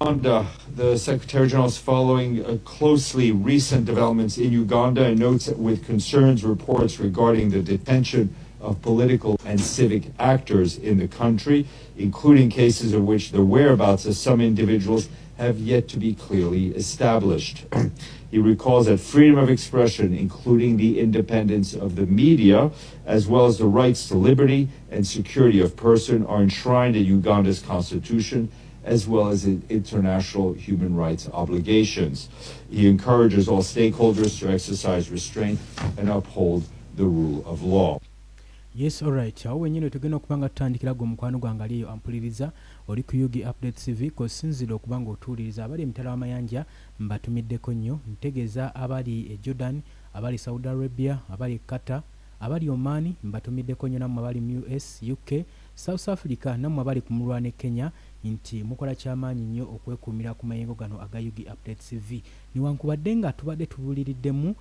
Uganda, the Secretary General is following closely recent developments in Uganda and notes with concerns reports regarding the detention of political and civic actors in the country, including cases in which the whereabouts of some individuals have yet to be clearly established. He recalls that freedom of expression, including the independence of the media, as well as the rights to liberty and security of person, are enshrined in Uganda's constitution as well as in international human rights obligations. He encourages all stakeholders to exercise restraint and uphold the rule of law. Yes, alright, awo wenyini tugenda okuba nga tutandikira. Gwe omukwano gwange ali eyo ampuliriza, oli ku UG Update TV, kosinzira okuba nga otuwuliriza. Abali emitala w'amayanja mbatumiddeko nnyo. Ntegeeza abali e Jordan, abali Saudi Arabia, abali e Qatar, abali Oman, mbatumiddeko nnyo. Nammwe abali mu US, UK, South Africa, nammwe abali ku mulwana e Kenya, nti mukola kyamaanyi nnyo okwekuumira ku mayengo gano aga UG Update TV, newankubadde nga tubadde tubuuliriddemu.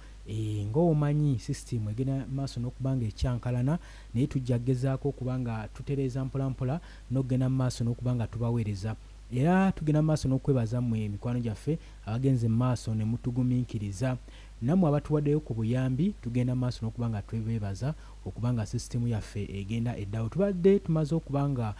Ng'omanyi system egenda maaso n'okuba nga ekyankalana, naye tujja kugezaako okuba nga tutereeza mpolampola n'okugenda mu maaso n'okuba nga tubaweereza. Era tugenda mu maaso n'okwebaza mmwe emikwano gyaffe abagenze mu maaso ne mutugumiikiriza, nammwe abatuwaddeyo ku buyambi. Tugenda mu maaso n'okuba nga twebeebaza okuba nga sisitimu yaffe egenda eddawo. Tubadde tumaze okuba nga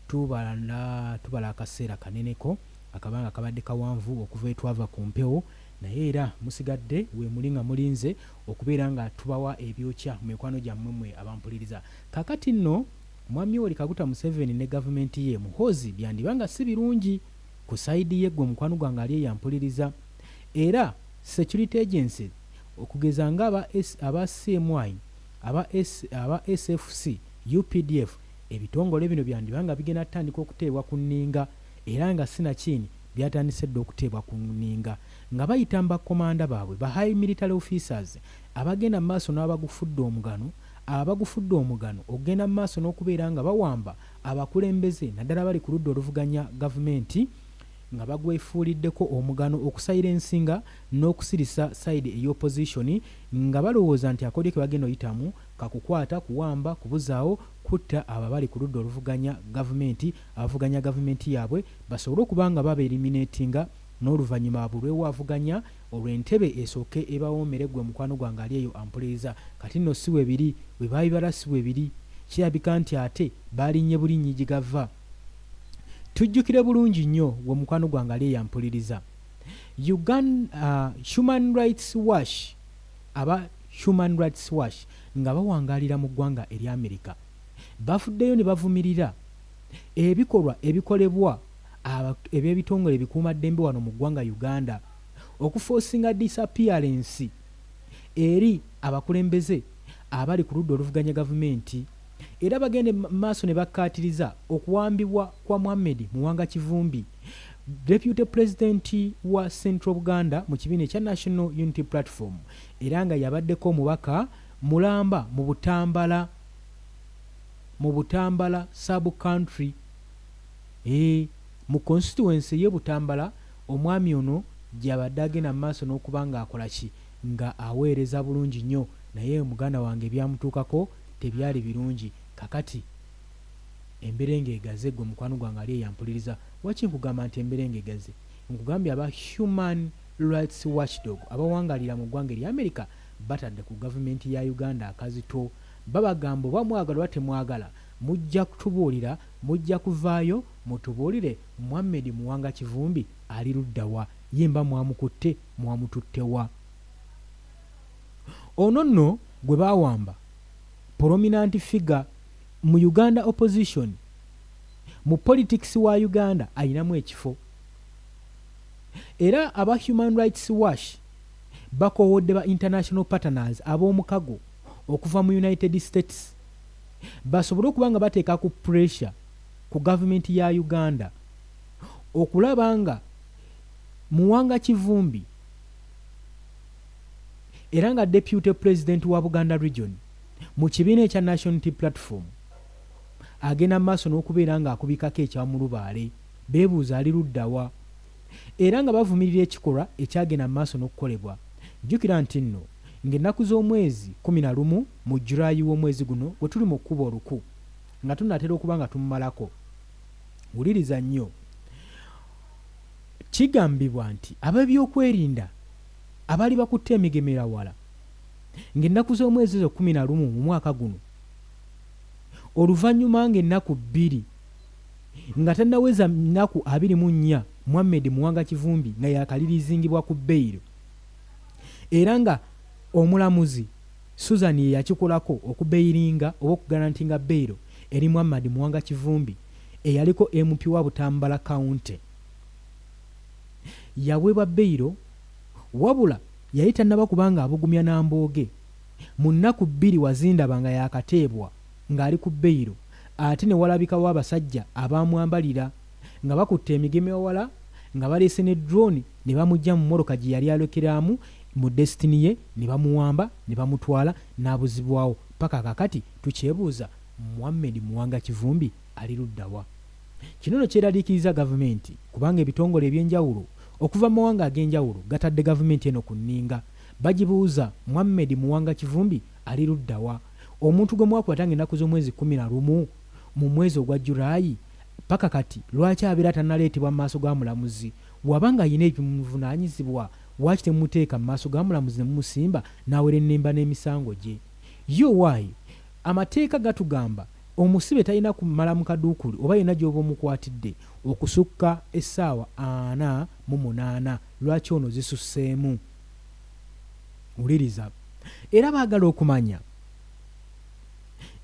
tubala akaseera kaneneko, akabanga kabadde kawanvu okuva etwava ku mpewo, naye era musigadde weemuli nga mulinze okubeera nga tubawa ebyokya mu mikwano gyammwe mmwe abampuliriza. Kaakati nno Mwami Yoweri Kaguta Museveni ne gavumenti ye Muhoozi byandiba nga si birungi ku side ye, gwe omukwano gwange ali eyo ampuliriza. Era security agencies okugeza nga aba CMI, aba SFC, UPDF, ebitongole bino byandiba nga bigenda kutandika okuteebwa ku nninga, era nga sinakindi byatandise dda okuteebwa ku nninga nga bayita mu bakomanda baabwe, ba high military officers, abagenda mu maaso n'abagufudde omugano okugenda mu maaso n'okubeera nga bawamba abakulembeze, naddala bali ku ludda oluvuganya gavumenti, nga bagwefuuliddeko omugano okusilencinga n'okusirisa side ey'opposition, nga balowooza nti akodyo ke bagenda oyitamu kakukwata, kuwamba, kubuzaawo, kutta abo abali ku ludda oluvuganya gavumenti, abavuganya gavumenti yaabwe, basobole okuba nga babaeliminatinga, n'oluvannyuma babulwewo avuganya, olwo entebe esooke ebawoomere. Gwe mukwano gwange ali eyo ampuliriza, kati nno si we biri bwe baabibala, si we biri. Kirabika nti ate baalinnye bulinnyi gye gava. Tujjukire bulungi nnyo, gwe mukwano gwange ali eyo ampuliriza, Human Rights Watch, aba Human Rights Watch nga bawangaalira mu ggwanga erya Amerika, bavuddeyo ne bavumirira ebikolwa ebikolebwa eby'ebitongole ebikuumaddembe wano mu ggwanga Uganda okuforcinga disappearance eri abakulembeze abali ku ludda oluvuganya gavumenti. Era bagende maaso ne bakkaatiriza okuwambibwa kwa Muhammed Muwanga Kivumbi, deputy president wa Central Buganda mu kibiina ekya National Unity Platform, era nga yabaddeko omubaka mulamba mu Butambala sub country, mu constituency ye Butambala. Omwami ono gyabadde agenda mu maaso n'okuba ng'akola ki, nga aweereza bulungi nnyo, naye muganda wange ebyamutuukako tebyali birungi. Kakati embeera ng'egaze. Gwe mukwano gwange ali eyampuliriza, waki nkugamba nti embeera ng'egaze? Nkugambye aba Human Rights Watchdog abawangalira mu ggwanga erya America batadde ku gavumenti ya Uganda akazito. Babagamba, oba mwagala oba temwagala, mujja kutubuulira, mujja kuvaayo mutubuulire Muhammed Muwanga Kivumbi ali luddawa, ye mba mwamukutte mwamututtewa. Ono nno gwe baawamba, prominent figure mu Uganda opposition, mu politics wa Uganda ayinamu ekifo. Era aba Human Rights Watch bakoowodde ba international partners ab'omukago okuva mu United States basobole okuba nga bateeka ku pressure ku gavumenti ya Uganda okulaba nga Muwanga Kivumbi, era nga deputy president wa Buganda region mu kibiina ekya National Unity Platform, agenda mu maaso n'okubeera ng'akubikako ekyamulubaale. Beebuuza ali luddawa, era nga bavumirira ekikolwa ekyagenda mu maaso n'okukolebwa. Jjukira nti nno ng'ennaku z'omwezi 11 mu Julayi w'omwezi guno gwe tuli mu kkuba oluku, nga tunaatera okuba nga tumumalako, wuliriza nnyo. Kigambibwa nti ab'ebyokwerinda abaali bakutte emigemerawala ng'ennaku z'omwezi ezo 11 mu mwaka guno, oluvannyuma ng'ennaku 2 nga tannaweza nnaku 24 Muhammed Muwanga Kivumbi nga yaakalirizingibwa ku beyiro era nga omulamuzi Susan ye yakikolako okubeyiringa oba okugarantinga beyiro eri Muhammad Muwanga Kivumbi eyaliko MP wa Butambala County. Yaweebwa beyiro wabula yali tannaba kuba ng'abugumya na mbooge mu nnaku bbiri Wazindaba nga yaakateebwa ng'ali ku beyiro ate ne walabikawo abasajja abaamwambalira nga bakutte emigemewala nga baleese ne drone ne bamuggya mu mmotoka gye yali alekeraamu mu destiny ye ne bamuwamba ne bamutwala n'abuzibwawo paka kaakati tukyebuuza Muhammed Muwanga Kivumbi ali ludda wa? Kino no kyeraliikiriza gavumenti kubanga ebitongole eby'enjawulo okuva mu mawanga ag'enjawulo gatadde gavumenti eno ku nninga bagibuuza Muhammed Muwanga Kivumbi ali ludda wa? Omuntu gwe mwakwata ng'ennaku z'omwezi 11 mu mwezi ogwa July paka kati lwaki abeera tanaleetebwa mu maaso ga mulamuzi? Waba nga alina ebimuvunaanyizibwa waaki temumuteeka mu maaso ga mulamuzi ne mumusimba n'awerennemba n'emisango gye? Ye owaaye amateeka gatugamba omusibe talina kumala mu kaduukulu oba yonna gy'oba omukwatidde okusukka essaawa 48 lwaki ono zisusseemu? Wuliriza. Era baagala okumanya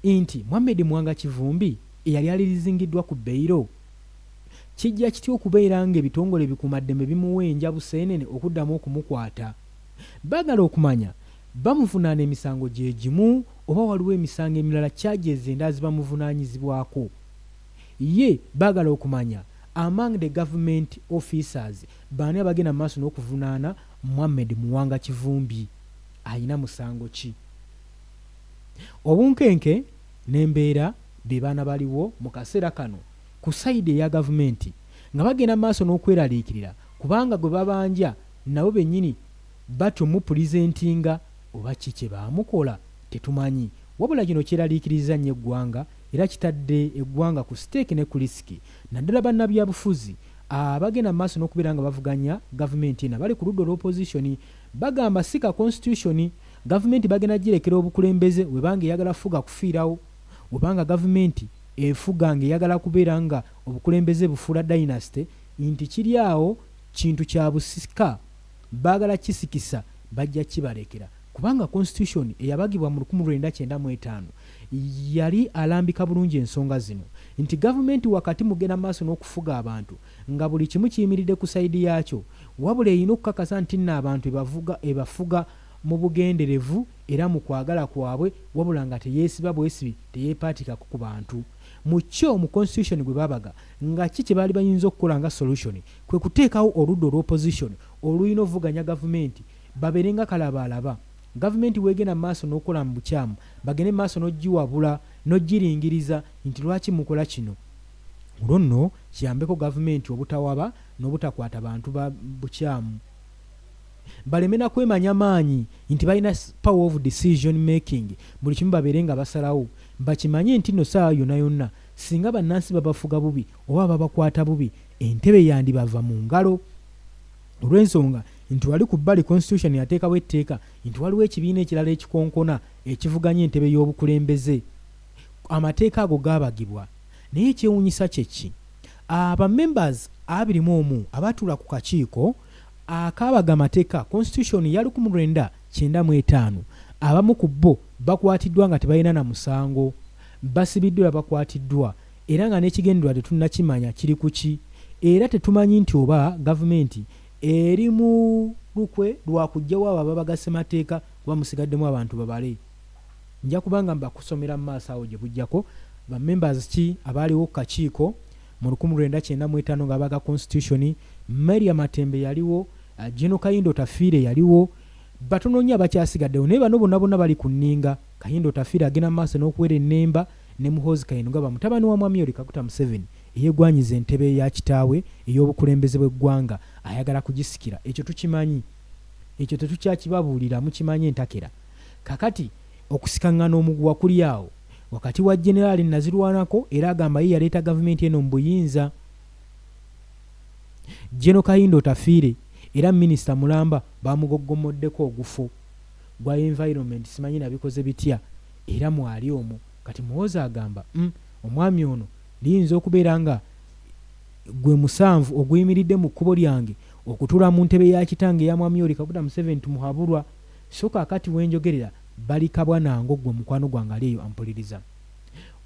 nti Muhammed Muwanga Kivumbi eyali alirizingiddwa ku beyiro kijja kitya okubeera ng'ebitongole ebikuumaddembe bimuwa enjabuseenene okuddamu okumukwata? Baagala okumanya bamuvunaana emisango gye gimu oba waliwo emisango emirala charges endala ze bamuvunaanyizibwako. Ye baagala okumanya among the government officers baani abagenda mu maaso n'okuvunaana Muhammed Muwanga Kivumbi alina musango ki? Obunkenke n'embeera be baana baliwo mu kaseera kano ku sayidi eya gavumenti nga bagenda mu maaso n'okweraliikirira kubanga gwe babanja nabo bennyini batyo mupulizentinga oba ki kye baamukola tetumanyi wabula kino kyeraliikirizza nnyo eggwanga era kitadde eggwanga ku siteeki ne ku lisiki naddala bannabyabufuzi abagenda mu maaso n'okubeera nga bavuganya gavumenti eno abali ku ludda olwa opozisoni bagamba si ka constitution gavumenti bagenda girekera obukulembeze webanga eyagala fuga kufiirawo webanga gavumenti efuga ng'eyagala kubeera nga obukulembeze bufuula dynasty nti kiri awo kintu kya busika baagala kisikisa bajja kibalekera kubanga constitution eyabagibwa mu 1995 yali alambika bulungi ensonga zino nti gavumenti wakati mugenda maaso n'okufuga abantu nga buli kimu kiyimiridde ku sayidi yaakyo wabula erina okukakasa nti nno abantu ebafuga mu bugenderevu era mu kwagala kwabwe wabula nga teyeesiba bwesibi teyeepaatikako ku bantu. Mu kyo mu constitution gwe babaga nga ki kye baali bayinza okukola nga solution kwe kuteekawo oludda olwa opposition olulina ovuganya gavumenti babeere nga kalabaalaba gavumenti w'egenda mu maaso n'okukola mu bukyamu bagende mu maaso n'ogiwabula n'ogiringiriza nti lwaki mukola kino olwo nno kiyambeko gavumenti obutawaba n'obutakwata bantu ba bukyamu baleme na kwemanya maanyi nti balina power of decision making buli kimu babeere nga basalawo bakimanye nti nno ssaawa yonna yonna singa bannansi babafuga bubi oba babakwata bubi entebe yandibava mu ngalo olw'ensonga nti wali ku bbali constitution yateekawo etteeka nti waliwo ekibiina ekirala ekikonkona ekivuganya entebe y'obukulembeze. Amateeka ago gaabagibwa naye ekyewunyisa kye ki aba members 21 abaatuula ku kakiiko akaabaga amateeka constitution ya 1995 abamu ku bo bakwatiddwa nga tebalina na musango basibiddwa era bakwatiddwa era nga n'ekigendererwa tetunnakimanya kiri ku ki era tetumanyi nti oba gavumenti eri mu lukwe lwa kuggyawo abo ababaga ssemateeka kuba musigaddemu abantu babale. Nja kuba nga mbakusomera mu maaso awo gye bujjako ba members ki abaaliwo ku kakiiko mu 1995 nga babaga constitution. Maria Matembe yaliwo, General Kahinda Otafiire yaliwo, batono nnyo abakyasigaddewo naye bano bonna bonna bali ku nninga. Kahinda Otafiire agenda mu maaso n'okuwerennemba ne Muhoozi Kainerugaba mutabani wa Mwami Yoweri Kaguta Museveni eyeegwanyiza entebe ya kitaawe ey'obukulembeze bw'eggwanga ayagala kugisikira. Ekyo tukimanyi. Ekyo tetukyakibabuulira mukimanyi entakera. Kakati okusikang'ana omuguwa kuli awo wakati wa Generaali Nazirwanako era agamba ye yaleeta gavumenti eno mu buyinza. General Kahinda Otafiire era minisita mulamba bamugoggomoddeko ogufo gwa environment simanyi nabikoze bitya era mwali omwo. Kati Muhoozi agamba omwami ono liyinza okubeera nga gwe musanvu oguyimiridde mu kkubo lyange okutuula mu ntebe ya kitange eya Mwami Yoweri Kaguta Museveni Tumuhaburwa. So kaakati wenjogerera bali kabwa nango ggwe mukwano gwange ali eyo ampuliriza.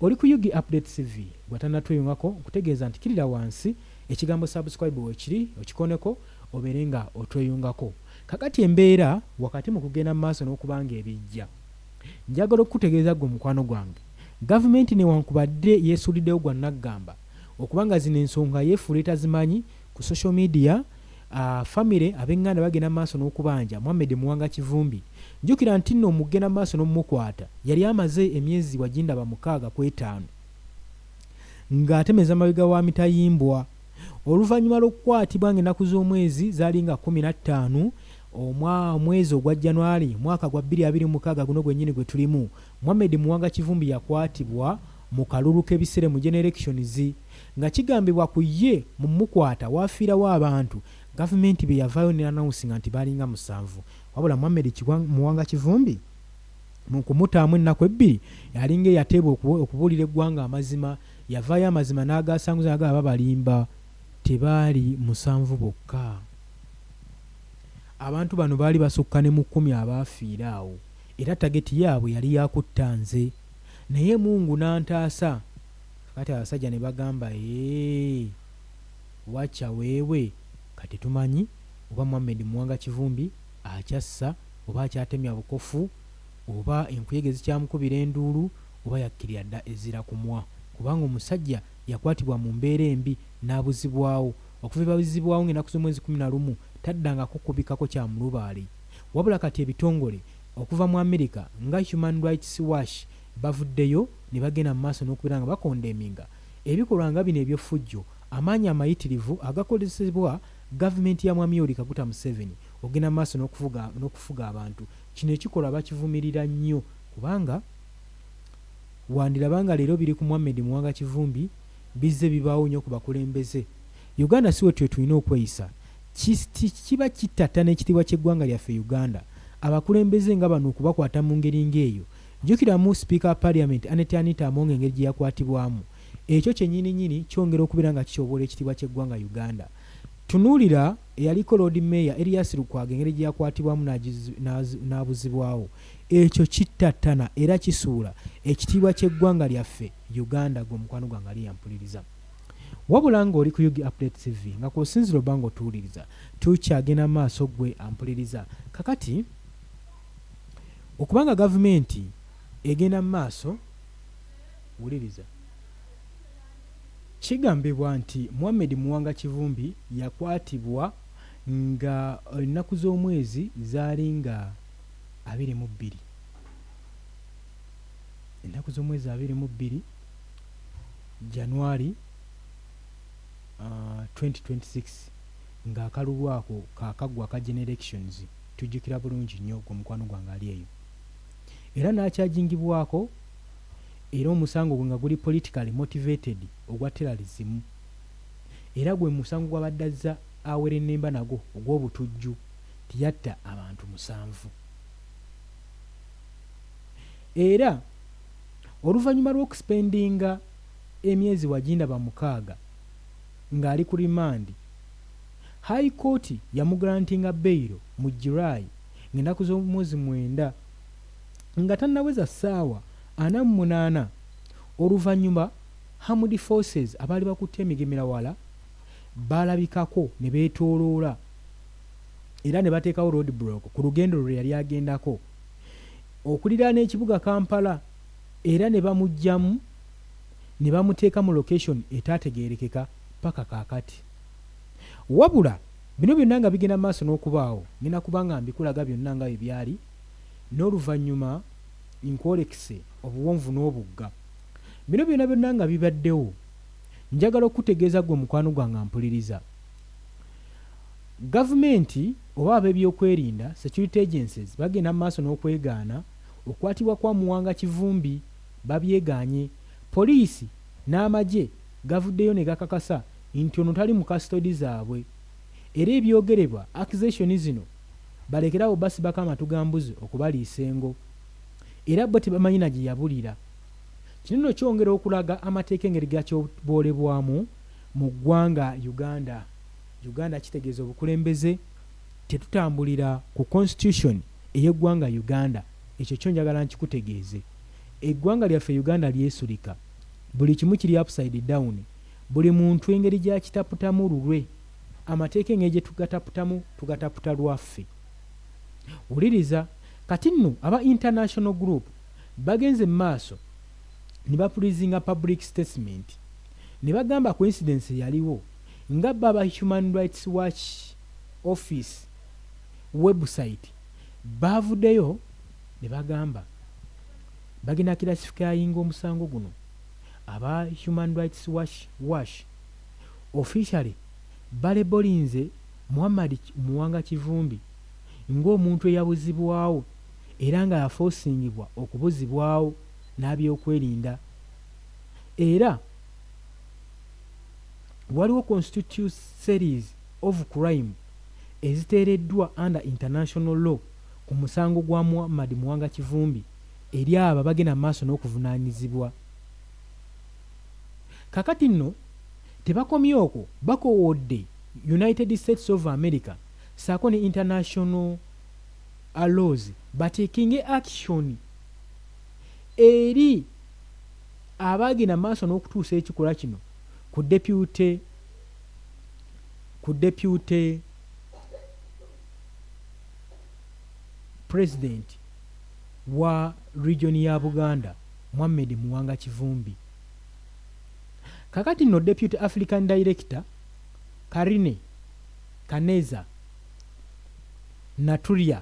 Oli ku Ug Updates TV gwe atannatweyungako nkutegeeza nti kirira wansi ekigambo subscribe wekiri okikoneko obeere nga otweyungako. Kakati embeera wakati mu kugenda mu maaso n'okuba nga ebijja. Njagala okukutegeeza ggwe mukwano gwange, gavumenti newankubadde yeesuuliddewo gwa nnaggamba okuba nga zino ensonga yeefuula etazimanyi ku social media, famire, ab'enganda bagenda mu maaso n'okubanja Muhammed Muwanga Kivumbi. Jjukira ntinno mu kugenda mu maaso n'omumukwata yali amaze emyezi wagindaba 6 ku 5 ng'atemeza mabega wa mitayimbwa. Oluvannyuma lw'okukwatibwa ng'ennaku z'omwezi zaali nga 15 omwezi ogwa January mwaka gwa 2026 guno gwennyini gwe tulimu, Muhammed Muwanga Kivumbi yakwatibwa mu kalulu k'ebisere mu general elections nga kigambibwa ku ye mu mukwata waafiirawo abantu gavumenti be yavaayo ne announcinga nti baalinga 7. Wabula Muhammed Muwanga Kivumbi mu kumutaamu ennaku 2 alinga eyateebwa okubuulira eggwanga amazima, yavaayo amazima n'agasanguza n'agamba babalimba, tebaali 7 bokka. Abantu bano baali basukka ne mu 10 abaafiira awo era target yaabwe yali ya kutta nze naye Mungu n'antaasa. Kakati abasajja ne bagamba ee wacha weewe kati tumanyi oba Muhammed Muwanga Kivumbi akyassa oba akyatemya bukofu oba enkuyege zikyamukubira enduulu oba yakkirira dda ezira kumwa, kubanga omusajja yakwatibwa mu mbeera embi n'abuzibwawo. Okuva ebabuzibwawo ng'ennaku z'omwezi 11 taddangako kubikako kya mulubaale. Wabula kati ebitongole okuva mu America nga Human Rights Wash bavuddeyo ne bagenda mu maaso n'okubeera nga bakondeminga ebikolwa nga bino eby'effujjo, amaanyi amayitirivu agakozesebwa gavumenti ya Mwami Yoweri Kaguta Museveni okugenda mu maaso n'okufuga abantu. Kino ekikolwa bakivumirira nnyo kubanga wandiraba nga leero biri ku Muhammed Muwanga Kivumbi bizze bibaawo nnyo ku bakulembeze. Uganda si wetutyo tulina okweyisa. Kiba kittattana ekitiibwa ky'eggwanga lyaffe Uganda abakulembeze nga bano okubakwata mu ngeri ng'eyo. Jjukiramu Sipiika wa Parliament Annet Anita Among engeri gye yakwatibwamu. Ekyo kyennyininyini kyongera okubeera nga kityoboola ekitiibwa ky'eggwanga Uganda. Tunuulira eyaliko Lord Mayor Erias Lukwago engeri gye yakwatibwamu n'abuzibwawo. Ekyo kittattana era kisuula ekitiibwa ky'eggwanga lyaffe Uganda gwe mukwano gwange ali yampuliriza. Wabula ng'oli ku Ug Update TV nga kw'osinziira oba ng'otuwuliriza, tukyagenda mu maaso ggwe ampuliriza. Kakati okuba nga gavumenti egenda mu maaso, wuliriza. Kigambibwa nti Muhammed Muwanga Kivumbi yakwatibwa nga ennaku z'omwezi zaali nga 22. Ennaku z'omwezi 22 January 2026 ng'akalulu ako kaakaggwa aka general elections, tujjukira bulungi nnyo gwe mukwano gwange ali eyo. Era n'akyajingibwako era omusango gwe nga guli politically motivated ogwa terrorism. Era gwe musango gw'abadde azza awerennemba nagwo ogw'obutujju nti yatta abantu 7. Era oluvannyuma lw'okusipendinga emyezi wagindaba 6 ng'ali ku remand, High Court yamugrantinga bail mu July ng'ennaku z'omwezi 9 nga tannaweza ssaawa 48 oluvannyuma armed forces abaali bakutte emigemerawala baalabikako ne beetooloola era ne bateekawo road block ku lugendo lwe yali agendako okuliraana ekibuga Kampala era ne bamuggyamu ne bamuteeka mu location etaategeerekeka paka kaakati. Wabula bino byonna nga bigenda mu maaso n'okubaawo, ngenda kuba nga mbikulaga byonna nga bwe byali n'oluvannyuma nkwolekse obuwonvu n'obugga. Bino byonna byonna nga bibaddewo, njagala okukutegeeza ggwe mukwano gwange ampuliriza, gavumenti oba ab'ebyokwerinda, security agencies, bagenda mu maaso n'okwegaana okukwatibwa kwa Muwanga Kivumbi, babyegaanye. Poliisi n'amagye gavuddeyo ne gakakasa nti ono tali mu custody zaabwe. Era ebyogerebwa, accusation zino, balekere awo basibako amatu ga mbuzi okubaliisa engo. Era bo tebamanyi na gye yabulira. Kino nno kyongera okulaga amateeka engeri gakyoboolebwamu mu ggwanga Uganda. Uganda kitegeeza obukulembeze tetutambulira ku constitution ey'eggwanga Uganda. Ekyo kyo njagala nkikutegeeze. Eggwanga lyaffe Uganda lyesulika. Buli kimu kiri upside down. Buli muntu engeri gy'akitaputamu lulwe. Amateeka engeri gye tugataputamu, tugataputa lwaffe. Wuliriza, kati nno aba international group bagenze mu maaso ne bapulizinga public statement ne bagamba ku incidence eyaliwo nga bo aba Human Rights Watch office website baavuddeyo ne bagamba bagenda classifyinga omusango guno. Aba Human Rights Watch, Wash officially balebolinze Muhammad Muwanga Kivumbi ng'omuntu eyabuzibwawo era nga yafoosingibwa okubuzibwawo n'abyokwerinda era waliwo constitute series of crime eziteereddwa under international law ku musango gwa Muhammad Muwanga Kivumbi eri abo abagenda mu maaso n'okuvunaanyizibwa. Kakati nno tebakomye okwo, bakoowodde United States of America ssaako ne international laws batekinge action eri abaagenda mu maaso n'okutuusa ekikolwa kino ku deputy president wa region ya Buganda, Muhammed Muwanga Kivumbi. Kakati nno deputy African director Carine Kaneza Naturia,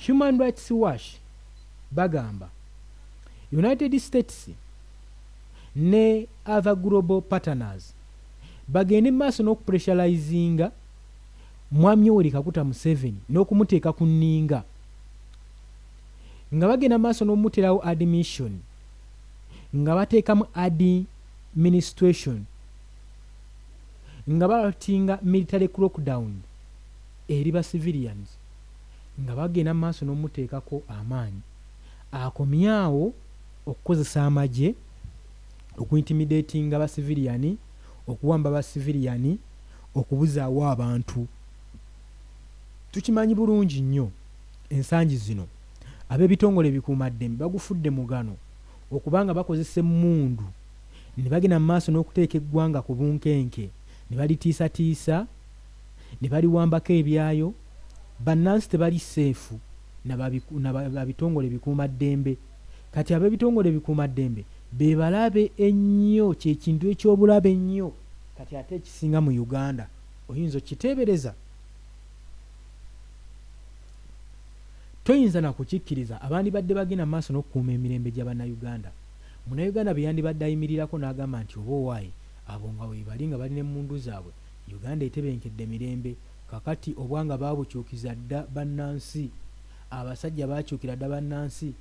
Human Rights Watch bagamba United States ne other global partners bagende maaso n'okupressurizinga Mwami Yoweri Kaguta Museveni n'okumuteeka ku nninga nga bagenda maaso n'omuterawo admission nga bateekamu administration nga balatinga military crackdown eri ba civilians nga bagenda maaso n'omuteekako amaanyi akomyawo okukozesa amagye okuintimidatinga ba civilian, okuwamba ba civilian, okubuzaawo abantu. Tukimanyi bulungi nnyo ensangi zino ab'ebitongole ebikuumaddembe bagufudde mugano okubanga bakozesa emmundu ne bagenda mu maaso n'okuteeka eggwanga ku bunkenke ne balitiisatiisa ne baliwambako ebyayo. Bannansi tebali safe na babitongole bikuumaddembe. Kati ab'ebitongole bikuumaddembe be balabe ennyo, kyekintu eky'obulabe ennyo kati ate ekisinga mu Uganda. Oyinza okiteebereza? Toyinza nakukikkiriza. Abandibadde bagenda mu maaso n'okukuuma emirembe gya Bannayuganda, Munnayuganda bye yandibadde ayimirirako n'agamba nti oba owaaye abo nga weebali nga balina emmundu zaabwe, Uganda etebenkedde mirembe. Kakati obwanga baabukyukiza dda bannansi, abasajja baakyukira dda bannansi.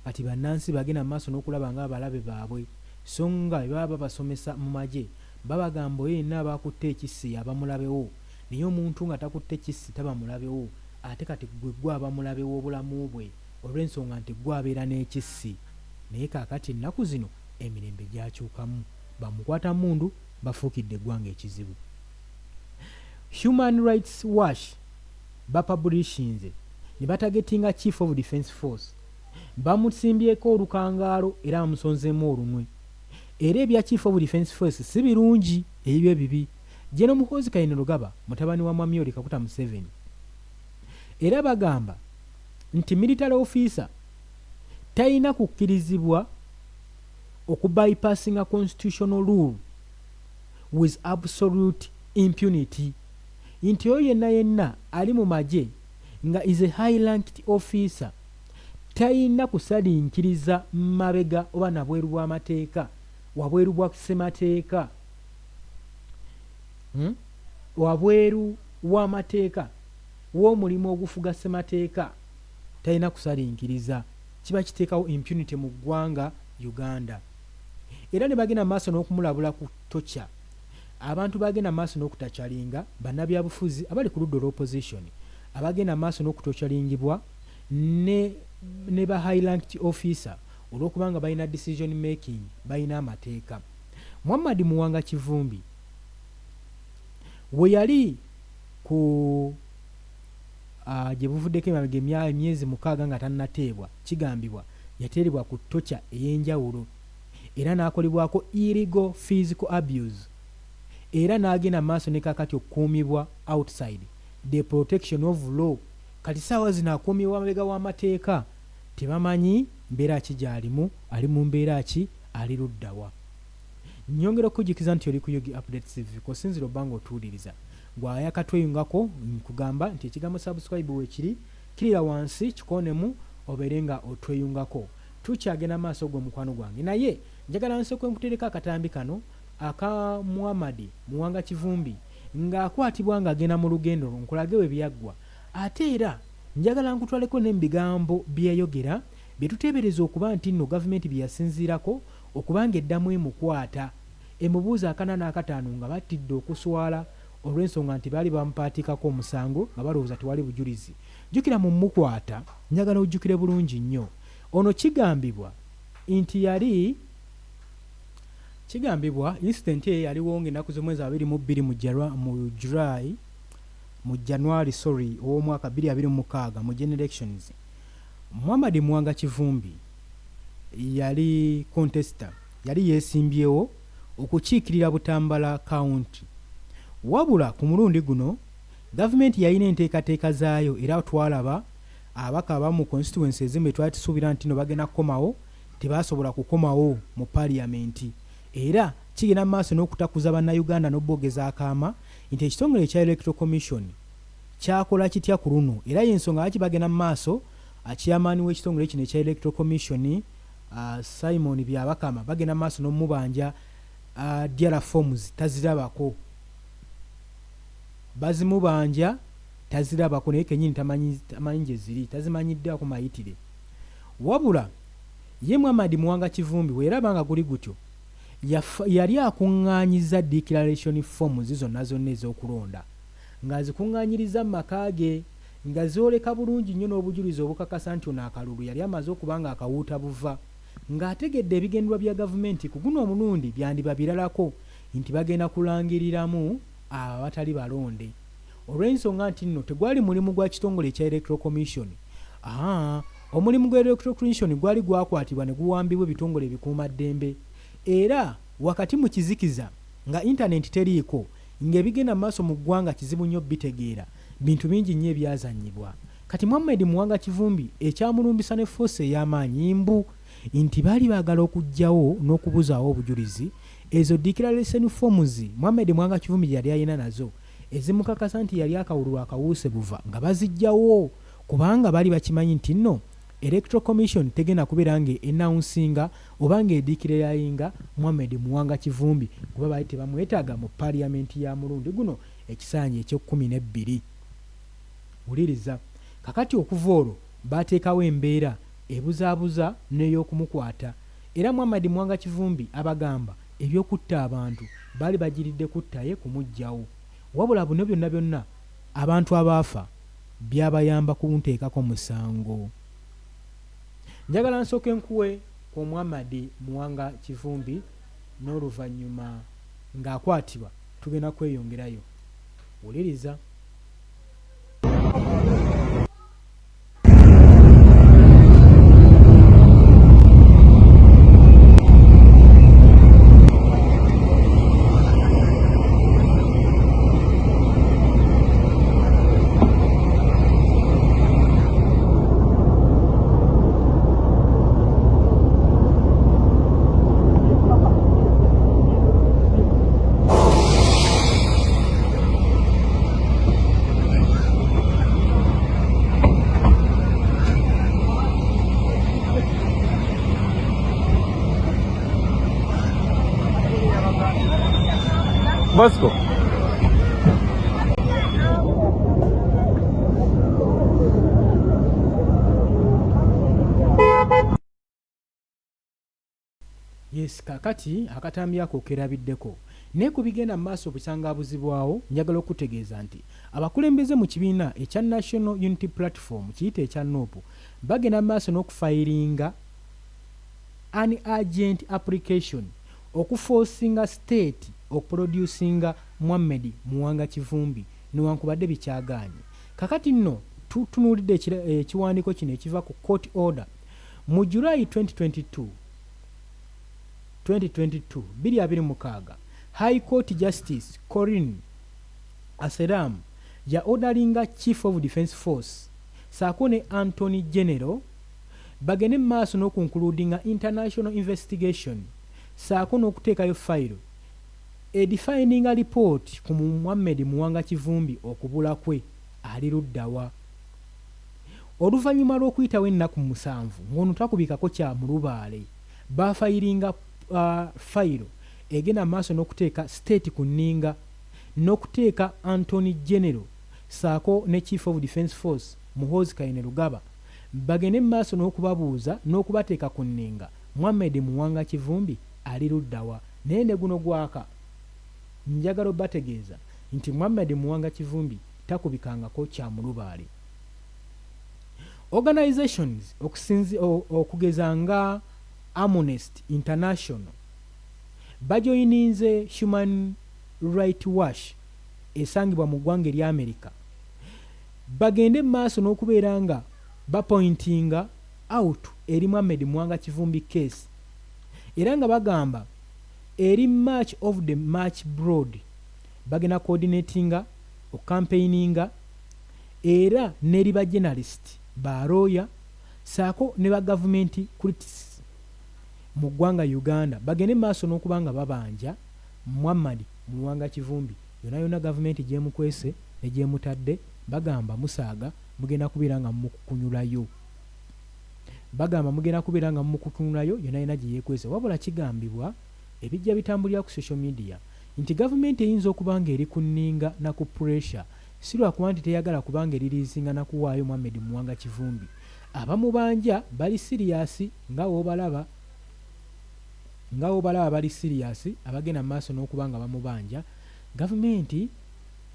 Kati bannansi bagenda mu maaso n'okulaba nga abalabe baabwe, so nga bwe baba babasomesa mu magye babagamba oyo yenna aba akutte ekissi y'aba mulabewo, naye omuntu nga takutte kissi taba mulabewo. Ate kati ggwe ggwe aba mulabe w'obulamu bwe olw'ensonga nti ggwe abeera n'ekissi. Naye kaakati ennaku zino emirembe gyakyukamu, bamukwatammundu bafuukidde eggwanga ekizibu. Human Rights Watch bapabulishinze ne batagetinga Chief of Defence Force, bamusimbyeko olukangaalo era bamusonzeemu olunwe. Era ebya Chief of Defence Force si birungi, ebibyo bibi. General Muhoozi Kainerugaba mutabani wa Mwami Yoweri Kaguta Museveni, era bagamba nti military officer talina kukkirizibwa okubypassinga constitutional rule with absolute impunity, nti oyo yenna yenna ali mu magye nga is a high ranked officer talina kusalinkiriza mabega oba nabweru bw'amateeka, wabweru bwa ssemateeka, Wabweru w'amateeka w'omulimu ogufuga ssemateeka talina kusalinkiriza, kiba kiteekawo impunity mu ggwanga Uganda. Era ne bagenda maaso n'okumulabula ku torture. Abantu bagenda maaso n'okutacalinga bannabyabufuzi abali ku ludda olwa opposition, abagenda maaso n'okutocalingibwa ne ba high ranked officer olw'okuba nga balina decision making, balina amateeka. Muhammad Muwanga Kivumbi we yali ku gye buvuddeko emabega emyezi 6 nga tannateebwa, kigambibwa yateerebwa ku torture ey'enjawulo era n'akolebwako illegal physical abuse, era n'agenda maaso ne kaakati okukuumibwa outside the protection of law. Kati saawa zino akuumibwa mabega w'amateeka, tebamanyi mbeera ki gy'alimu, ali mu mbeera ki, ali luddawa. Nyongera okukujjukiza nti oli ku Yugi Updates TV, kw'osinziira obba ng'otuwuliriza. Gwe ayakatweyungako nkugamba nti ekigambo subscribe weekiri, kirira wansi kikoonemu obeere nga otweyungako. Tukyagenda maaso gwe mukwano gwange, naye njagala nsooke nkuteereko akatambi kano aka Muhammad Muwanga Kivumbi ng'akwatibwa ng'agenda mu lugendo lwo, nkulage we byaggwa. Ate era njagala nkutwaleko ne mu bigambo bye yayogera bye tuteebereza okuba nti nno gavumenti bye yasinziirako okuba ng'eddamu emukwata emubuuza akana n'akataano nga batidde okuswala olw'ensonga nti baali bamupaatiikako omusango nga balowooza tewali bujulizi. Jjukira mu mmukwata, njagala ojjukire bulungi nnyo, ono kigambibwa nti yali kigambibwa incident eyo yaliwo ng'ennaku z'omwezi 22 mu July, mu January, sorry, ow'omwaka 2026 mu general elections. Muhammad Muwanga Kivumbi yali contester, yali yeesimbyewo okukiikirira Butambala County. Wabula ku mulundi guno gavumenti yalina enteekateeka zaayo, era twalaba ababaka abamu mu constituency ezimu be twali tusuubira nti no bagenda kukomawo tebaasobola kukomawo mu parliament. Era kigenda mu maaso n'okutakuza Bannayuganda n'oboogeza akaama nti ekitongole ekya Electoral Commission kyakola kitya ku luno, era y'ensonga lwaki bagenda mu maaso. Chairman w'ekitongole kino ekya Electoral Commission, Simon Byabakama, bagenda mu maaso n'omubanja DR forms tazirabako, bazimubanja tazirabako, naye kenyini tamanyi gye ziri, tazimanyiddeako mayitire. Wabula ye Muhammad Muwanga Kivumbi bwe yalaba nga guli gutyo, yali akuŋŋaanyiza declaration forms zonna zonna ez'okulonda ng'azikuŋŋaanyiriza mu maka ge, nga zooleka bulungi nnyo n'obujulizi obukakasa nti ono akalulu yali amaze okuba nga akawuuta buva, ng'ategedde ebigendererwa bya gavumenti ku guno omulundi byandiba biralako nti bagenda kulangiriramu abo abatali balonde olw'ensonga nti nno tegwali mulimu gwa kitongole ekya Electoral Commission. Omulimu gwa Electoral Commission gwali gwakwatibwa ne guwambibwa ebitongole ebikuumaddembe, era wakati mu kizikiza nga internet teriiko, ng'ebigenda mu maaso mu ggwanga kizibu nnyo bitegeera, bintu bingi nnyo ebyazannyibwa. Kati Muhammed Muwanga Kivumbi ekyamulumbisa ne force ey'amaanyi mbu nti baali baagala okuggyawo n'okubuzaawo obujulizi, ezo declaration forms Muhammed Muwanga Kivumbi gye yali alina nazo ezimukakasa nti yali akawululu akawuuse buva nga baziggyawo kubanga baali bakimanyi nti nno Electoral Commission tegenda kubeera nga ennouncinga oba nga edeclaringa Muhammed Muwanga Kivumbi kuba baali tebamwetaaga mu parliament ya mulundi guno ekisanja eky'ekkumi n'ebbiri. Wuliriza. Kakati okuva olwo baateekawo embeera ebuzaabuza n'ey'okumukwata. Era Muhammad Muwanga Kivumbi abagamba eby'okutta abantu baali bagiridde kutta ye kumuggyawo. Wabula bino byonna byonna abantu abaafa byabayamba kunteekako musango. Njagala nsooke nkuwe ku Muhammad Muwanga Kivumbi n'oluvannyuma ng'akwatibwa tugenda kweyongerayo. Wuliriza. Bosco. Yes, kakati akatambi ako kerabiddeko. Naye ku bigenda mu maaso bukyangabuzibwawo, njagala okukutegeeza nti abakulembeze mu kibiina ekya National Unity Platform, kiyite ekya nup, bagenda mu maaso n'okufayiringa an urgent application okuforcinga state okuproducinga Muhammed Muwanga Kivumbi newankubadde bikyagaanye. Kakati nno tutunuulidde ekiwandiiko kino ekiva ku court order mu July 2022, 2022, 2026, High Court Justice Corinne Aseram ya orderinga Chief of Defence Force saako ne Attorney General bagende mu maaso n'okuconcludinga international investigation saako n'okuteekayo fayiro edefininga report ku Muhammed Muwanga Kivumbi okubula kwe ali luddawa. Oluvannyuma lw'okuyitawo ennaku 7 ng'ono takubikako kya mulubaale, bafayiringa fayiro egenda mu maaso n'okuteeka state ku nninga n'okuteeka Attorney General saako ne Chief of Defence Force Muhoozi Kainerugaba bagende mu maaso n'okubabuuza n'okubateeka ku nninga Muhammed Muwanga Kivumbi ali luddawa. Naye ne guno gwaka, njagala obategeeza nti Muhammed Muwanga Kivumbi takubikangako kya mulubaale. Organizations okugeza nga Amnesty International bajoyininze Human Right Watch esangibwa mu ggwanga erya America bagende mu maaso n'okubeera nga bapointinga out eri Muhammed Muwanga Kivumbi case, era nga bagamba eri March of the March Broad bagenda coordinatinga ocampaigninga era n'eri ba journalist, ba lawyer saako ne ba government critics mu ggwanga Uganda bagende maaso n'okuba nga babanja Muhammad Muwanga Kivumbi yonna yonna gavumenti gyemukwese ne gyemutadde. Bagamba musaaga mugenda kubeera nga mumukukunyulayo, bagamba mugenda kubeera nga mumukukunulayo yonna yonna gye yeekwese. Wabula kigambibwa ebijja bitambulira ku social media nti gavumenti eyinza okuba nga eri ku nninga na ku pressure, si lwakuba nti teyagala kubanga eririizinga na kuwaayo Muhammed Muwanga Kivumbi. Abamubanja bali serious nga w'obalaba, nga w'obalaba bali serious abagenda mu maaso n'okuba nga bamubanja. Gavumenti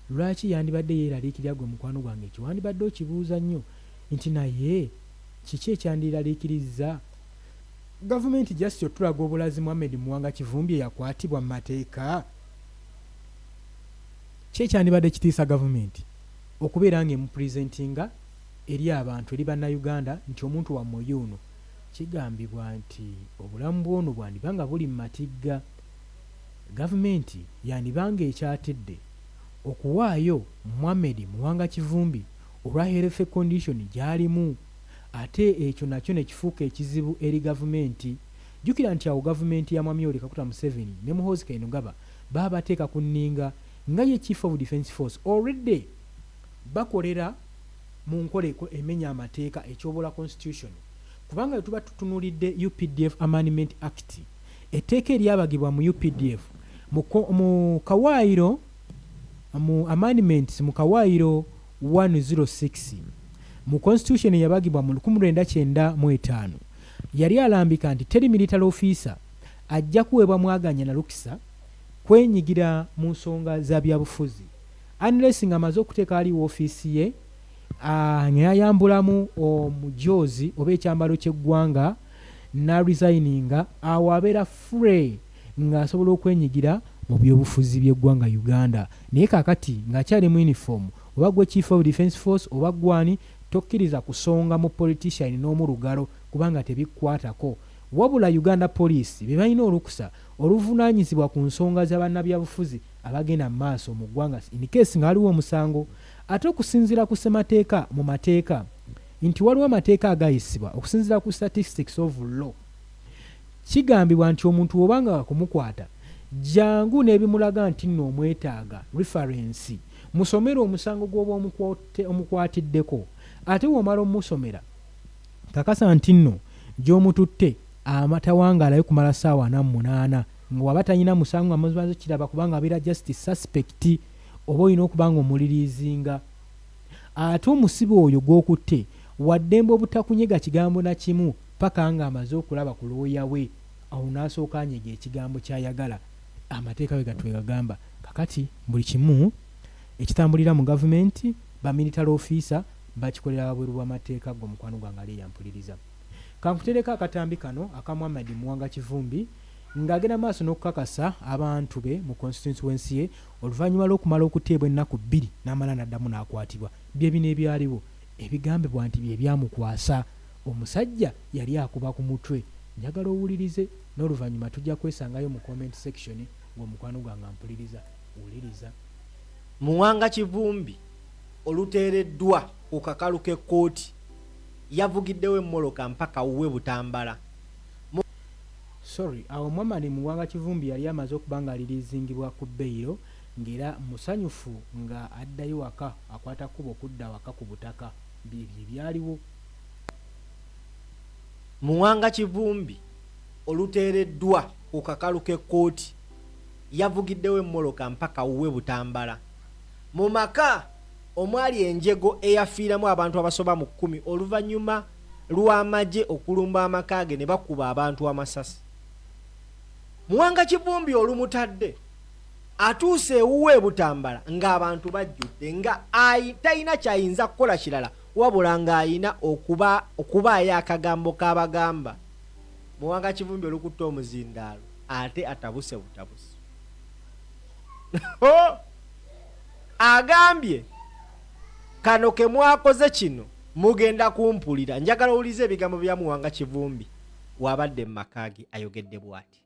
lwaki yandibadde yeeraliikirira? Gwe mukwano gwange ekyo wandibadde okibuuza nnyo nti naye kiki ekyandiraliikirizza gavumenti just otulaga obulazi Muhammed Muwanga Kivumbi eyakwatibwa mu mateeka? Ki ekyandibadde kitiisa gavumenti okubeera nga emupresentinga eri abantu, eri Bannayuganda, nti omuntu wammwe yuuno? Kigambibwa nti obulamu bw'ono bwandiba nga buli mu matigga. Gavumenti yandiba nga ekyatidde okuwaayo Muhammed Muwanga Kivumbi olwa health condition gy'alimu, ate ekyo nakyo ne kifuuka ekizibu eri gavumenti. Jjukira nti awo gavumenti ya Mwami Yoweri Kaguta Museveni ne Muhoozi Kainerugaba baba bateeka ku nninga nga ye Chief of Defence Force already bakolera mu nkola emenya amateeka ekyobola constitution, kubanga bwe tuba tutunuulidde UPDF Amendment Act, etteeka eryabagibwa mu UPDF mu kawaayiro mu amendments mu kawaayiro 106 mu constitution eyabagibwa mu 1995, yali alambika nti teri military officer ajja kuweebwa mwaganya na lukisa kwenyigira mu nsonga za byabufuzi unless ng'amaze okuteeka ali woofiisi ye nga yayambulamu omujoozi oba ekyambalo ky'eggwanga n'aresigninga, awo abeera free ng'asobola okwenyigira mu byobufuzi by'eggwanga Uganda. Naye kaakati ng'akyali mu uniform, oba gwe Chief of Defence Force oba gwani, tokkiriza kusonga mu politician n'omu lugalo kubanga tebikkwatako. Wabula Uganda Police be balina olukusa oluvunaanyizibwa ku nsonga za bannabyabufuzi abagenda mu maaso mu ggwanga in case nga waliwo omusango. Ate okusinziira ku ssemateeka, mu mateeka nti waliwo amateeka agayisibwa okusinziira ku statistics of law, kigambibwa nti omuntu bw'obanga wakumukwata, jangu n'ebimulaga nti nno omwetaaga, reference, musomere omusango gw'oba omukwatiddeko. Ate bw'omala omusomera, kakasa nti nno gy'omututte tawangaalayo kumala ssaawa 48 nga waba talina musango nga mumaze kiraba, kubanga abeera just suspect oba olina okuba nga omuliriizinga. Ate omusibe oyo gw'okutte waddembe obutakunyega kigambo na kimu paka ng'amaze okulaba ku looya we, awo n'asooka anyega ekigambo ky'ayagala. Amateeka bwe gatyo bwe gagamba. Kakati buli kimu ekitambulira mu gavumenti, ba military officer bakikolera wabweru w'amateeka. Gwe omukwano gwange ali eyampuliriza, kankutereko akatambi kano aka Muhammad Muwanga Kivumbi ng'agenda maaso n'okukakasa abantu be mu constituency ye oluvannyuma lw'okumala okuteebwa ennaku 2 n'amala n'addamu n'akwatibwa. Bye bino ebyaliwo ebigambibwa nti bye byamukwasa omusajja yali akuba ku mutwe. Njagala owulirize, n'oluvannyuma tujja kwesangayo mu comment section. Ng'omukwano gwange ampuliriza, wuliriza. Muwanga Kivumbi oluteereddwa ku kakalu k'ekkooti yavugiddewo emmoloka mpaka wuwe Butambala. Mu. Sorry, awo Muhammad Muwanga Kivumbi yali amaze okuba nga aliriizingibwa ku beyiro ng'era musanyufu nga addayo waka, akwata kkubo kudda waka ku butaka. Byebyo ebyaliwo. Muwanga Kivumbi oluteereddwa ku kakalu k'ekkooti yavugiddewo emmoloka mpaka wuwe Butambala. Mu maka omwali enjego eyafiiramu abantu abasoba mu kkumi oluvannyuma lw'amagye okulumba amaka ge ne bakuba abantu amasasi. Muwanga Kivumbi olumutadde, atuuse ewuwe e Butambala ng'abantu bajjudde nga talina ky'ayinza kukola kirala wabula ng'alina okubaayo akagambo k'abagamba. Muwanga Kivumbi olukutte omuzindaalo ate atabuse butabusi. Agambye, Kano ke mwakoze kino mugenda kumpulira. Njagala owulirize ebigambo bya Muwanga Kivumbi w'abadde mu maka ge ayogedde bw'ati.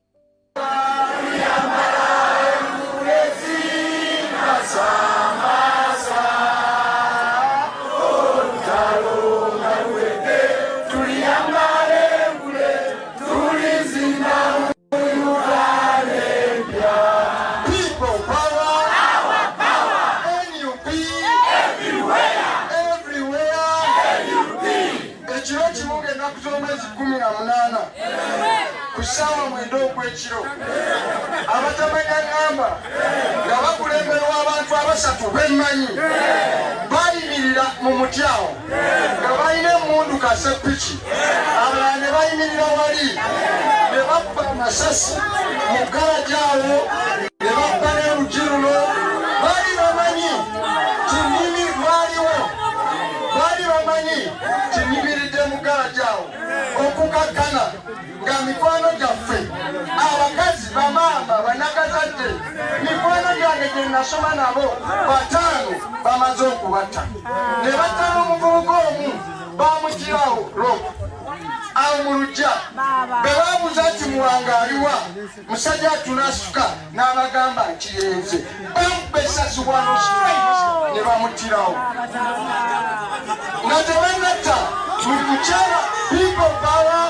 People power. Our power. NUP. Everywhere. Everywhere. NUP. Ekiro kimu ng'ennaku z'omwezi 18 ku ssaawa 9 ogw'ekiro, abatamanya ŋŋamba nga bakulemberwa abantu abasatu bemmanyi bayimirira mu muti awo nga balina emmundu kaseppiki, abalala ne bayimirira wali ne babba amasasi mu garaji awo ne babba n'olugi luno. Baali bamanyi kinimi lwaliwo, baali bamanyi kinyimiridde mu garaji awo okukakkana nga mikwano gyaffe abakazi, bamaama, banakazadde, mikwano gyange gye nasoma nabo bataano bamaze okubatta ne batta n'omuvubuka omu bamugirawo lok awo mu lujja. Bwe babuuza nti Muwanga aliwa, musajja atunasuka n'abagamba nti yenze, bamukuba esasi wano straight ne bamuttirawo nga tebannatta buli mukyala. People power,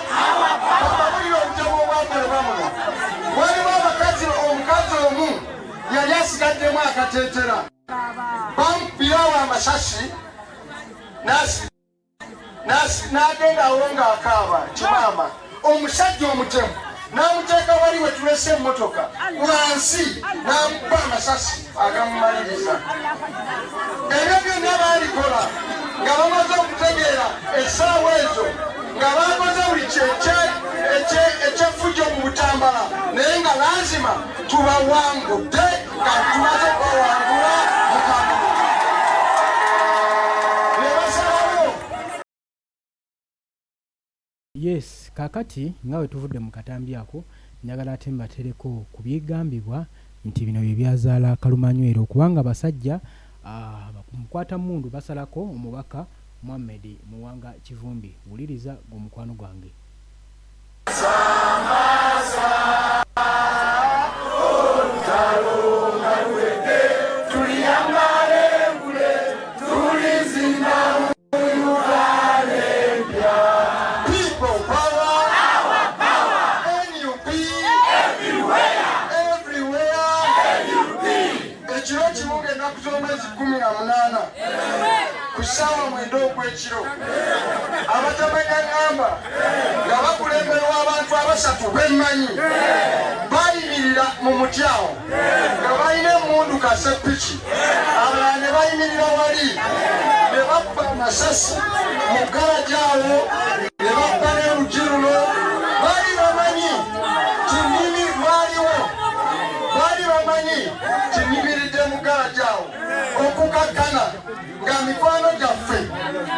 babawulira obutabo obwakolebwa muno. Waliwo abakazi, omukazi omu yali asigaddemu akateetera, bamukubirawo amasasi n'agendawo ng'akaaba kimaama. Omusajja omutemu n'amuteeka wali we tulese emmotoka wansi n'amukuba amasasi agamumaliriza. Ebyo byonna baalikola nga bamaze okutegeera essaawa ezo nga bakoze buli ekyeffujjo mu Butambala, naye nga lazima tubawangudde, nga tumaze okubawangula mu kalulu ne basalawo. Yes, kaakati nga bwe tuvudde mu katambi ako, njagala ate mbatereko ku bigambibwa nti bino bye byazaala Kalumanywero kubanga abasajja mukwata mmundu basalako omubaka Muhammed Muwanga Kivumbi. Wuliriza gwe mukwano gwange. People power. Our power. NUP. Everywhere. Everywhere. NUP. Ekiro kimu ng'ennaku z'omwezi 18 ku ssaawa 9 ogw'ekiro, abatamanya ŋŋamba nga bakulemberwa abantu abasatu bemmanyi bayimirira mu muti awo nga balina emmundu kaseppiki, abalala ne bayimirira wali ne babba amasasi mu garaji awo ne babba n'olugi luno. Baali bamanyi kinimi lwaliwo, baali Okukakkana nga mikwano gyaffe,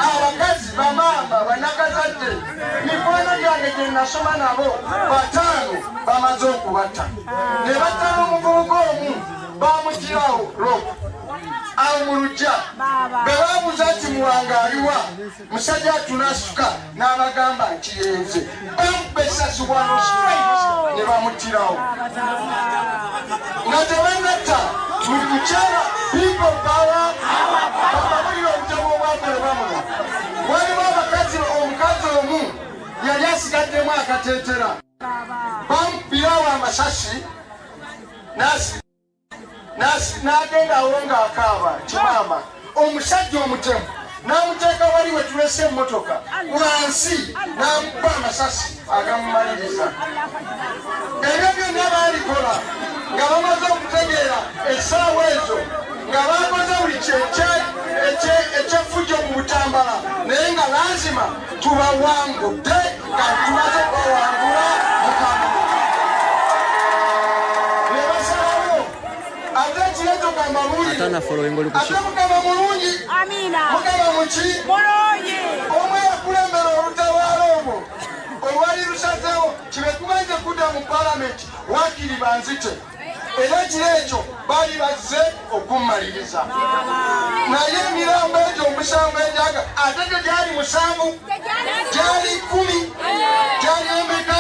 abakazi, bamaama, banakazadde, mikwano gyange gye nasoma nabo bataano bamaze okubatta, ne batta n'omuvubuka omu bamugirawo rok awo mu luggya. Bwe babuuza nti Muwanga aliwa, musajja atunasuka n'abagamba nti yenze, bamukuba essasi wano straight ne bamuttirawo nga tebannatta buli mukyala. People power. Bababulira obutabo obwakolebwa muno. Waliwo abakazi, omukazi omu yali asigaddemu akateetera, bamukubirawo amasasi n'agendawo ng'akaaba nti maama. Omusajja omutemu n'amuteeka wali we tulese emmotoka wansi, n'amukuba amasasi agamumaliriza. Ebyo byonna baalikola nga bamaze okutegeera essaawa ezo nga bakoze buli ekyeffujjo mu Butambala, naye nga lazima tubawangudde, nga tumaze okubawangula mukamulu ne basalawo. Ate ekireeto kambabuulire, ate Mukama mulungi. Mukama muki? Omu yakulembera olutabaala olwo olwali lusazeewo kibe tugenze kudda mu palamenti, wakiri banzite. Era ekiro ekyo baali bazze okummaliriza, naye emirambo egyo omusanvu egyaga, ate gyo gyali musanvu, gyali 10, gyali emeka?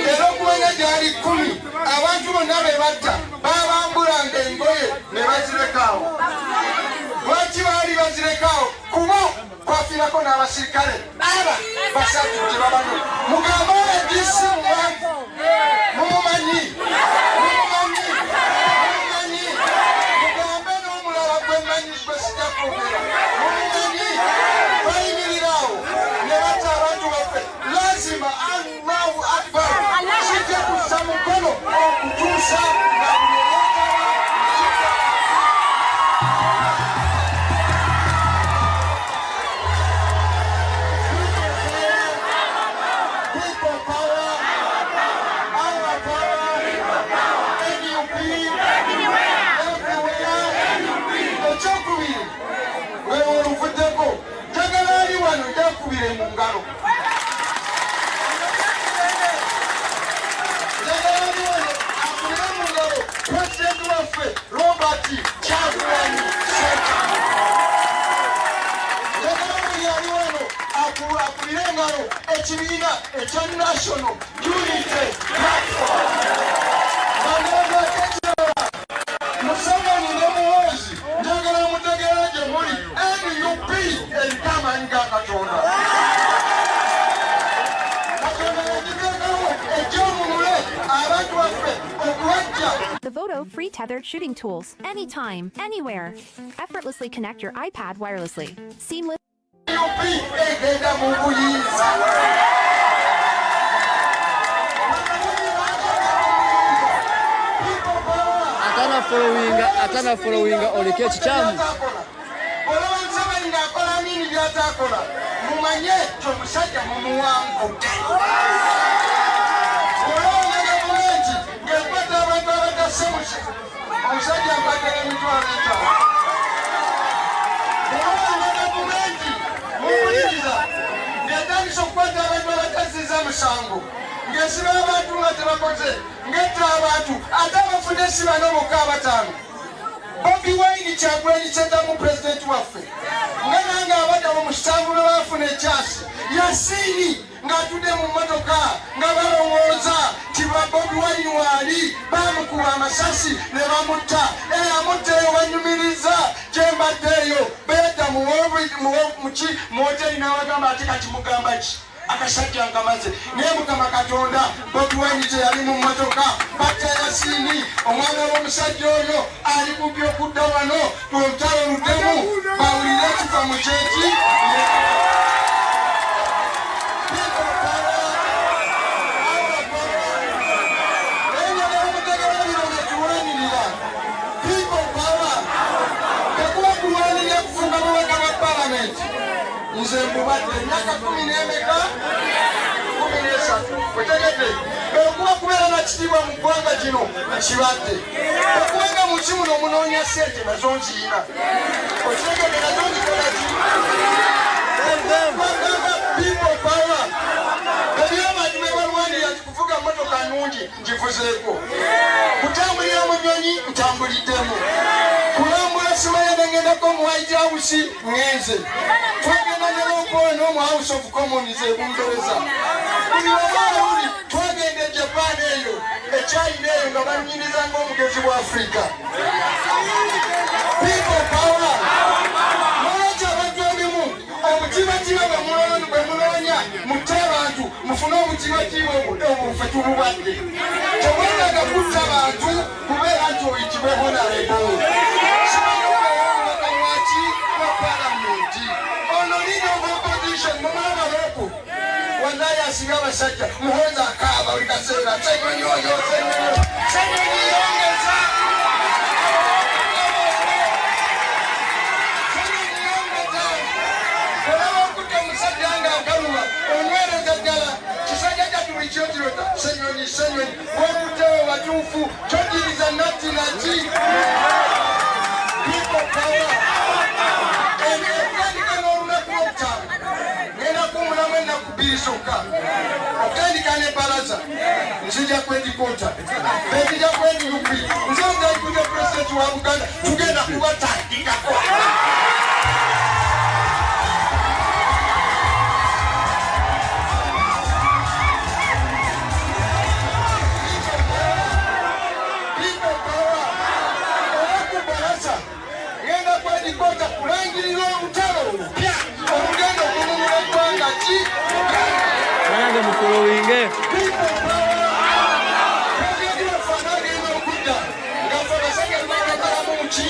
Era okumanya gyali 10, abantu bonna be batta babambulanga engoye ne bazirekaawo. Lwaki baali bazirekaawo? Kubo kwafiirako n'abasirikale aba basatu tebabano. Mugambe RDC muwanvu, mumumanyi, mumumanyi, mumumanyi. Mugambe n'omulala gwe mmanyi gwe sijja kwogera, mumumanyi. Bayimirirawo ne batta abantu baffe. Lazima, Allahu akbar, sijja kussa mukono okutuusa nga buli eyeetaba. People power, our power, NUP, everywhere. Ekyokubiri, wewe oluvuddeko, njagala ali wano njakubire mu ngalo. Njagala ali wano akubire mu ngalo pulezidenti waffe Robert Kyagulanyi Ssentamu. Njagala buli ali wano akubire engalo ekibiina ekya National Unity Platform. Banagako ekirala, Museveni ne Muhoozi, njagala mutegeera gye muli, NUP eriko amaanyi ga Katonda. Katonda yagiteekawo ejjomumule abantu baffe okubajja. The Voto free tethered shooting tools. Anytime, anywhere. Effortlessly connect your iPad wirelessly. Seamless. NUP egenda mu buyinza. People power. Atana followinga, atana followinga, oleke ekikyamu. Olaba Museveni ng'akola Amini by'ataakola, mumanye ti omusajja mumuwangudde. Olaba gavumenti ng'ekwata abantu abatasemuse, omusajja akwatira 50,000. Olaba gavumenti, muwuliriza, ng'etandisa okukwata abantu abatazziza musango, ng'esiba abantu nga tebakoze, ng'etta abantu, ate abafudde si bano bokka abataano. Bobi Wine, Kyagulanyi Ssentamu, pulezidenti waffe, nga nange abaddawo mu kitanvu lwe baafuna ekyasi, Yasiini ng'atudde mu mmotoka nga balowooza ti ba Bobi Wine waali, baamukuba amasasi ne bamutta. Eyamutta eyo banyumiriza gye mbadde eyo beedda muki mu hoteri n'abagamba ate kati mugamba ki? Akasajja nkamaze. Naye Mukama Katonda, Bobi Wine teyali mu mmotoka. Batta Yasiini, omwana w'omusajja oyo ali kumpi okudda wano, olutalo luddemu bawulire ekifa mu kyeki. People power, our power. Naye njagala mutegeera bino bye tulwanirira. People power tekuba kulwanirira kufuuka mubaka bwa palamenti. Nze mbubadde emyaka kumi n'emeka? 13. Otegedde? Okuba kubeera na kitiibwa mu ggwanga kino, kibadde okubanga mu nsi muno munoonye. Ezinoonya ssente nazo nziina. Okitegedde? Nazo nzikola ki? Bagamba people power. Ebyabantu bwe balwanira nti kuvuga motoka nnungi, ngivuzeeko, kutambulira mu nnyonyi, ntambuliddemu, kulambula simanya nengendako mu White House, ŋŋenze, twagenda ne Lopono mu House of Commons e Bungereza, buli waba oli twagenda e Japan, eyo e China eyo nga balunyiriza ng'omugezi wa Africa. People power. Nolwekyo abantu ebimu obutibatiba bwe munoonya mutte abantu mufune obutibatiba obwo, ffe tububadde. Tewetaaga kutta bantu kubeera nti oyitibwe honorable. Simanyi omubaka waki wa palamenti ono, leader of opposition, mumulaba Loopu, wallahi asinga abasajja. Muhoozi akaaba buli kaseera, Senyonyi oyo, Senyonyi, Senyonyi yongeza, Senyonyi yongeza. Olaba okutta omusajja nga akaluba onywereza ddala kisajja kyatu buli kiro kirota Senyonyi, Senyonyi wokuttewo batuufu tojiriza natti naki. People power. Okutandika n'olunaku lwokutaano ngenda kuwumulamu ennaku 2 zokka. Okutandika n'ebbalaza nzija kwedikota, benzija kwenup, nze ogaikuja pulezidenti wa Buganda, tugenda kubatandikako. People power. Era ku balaza ngenda kwedikota kulangirira olutalo olupya olugenda okununula eggwanga ki Uganda. Banange, mufollowinge. People power. Pulezidenti waffe anaagenda okudda nga ffe abasajja twakakalamu mu ki.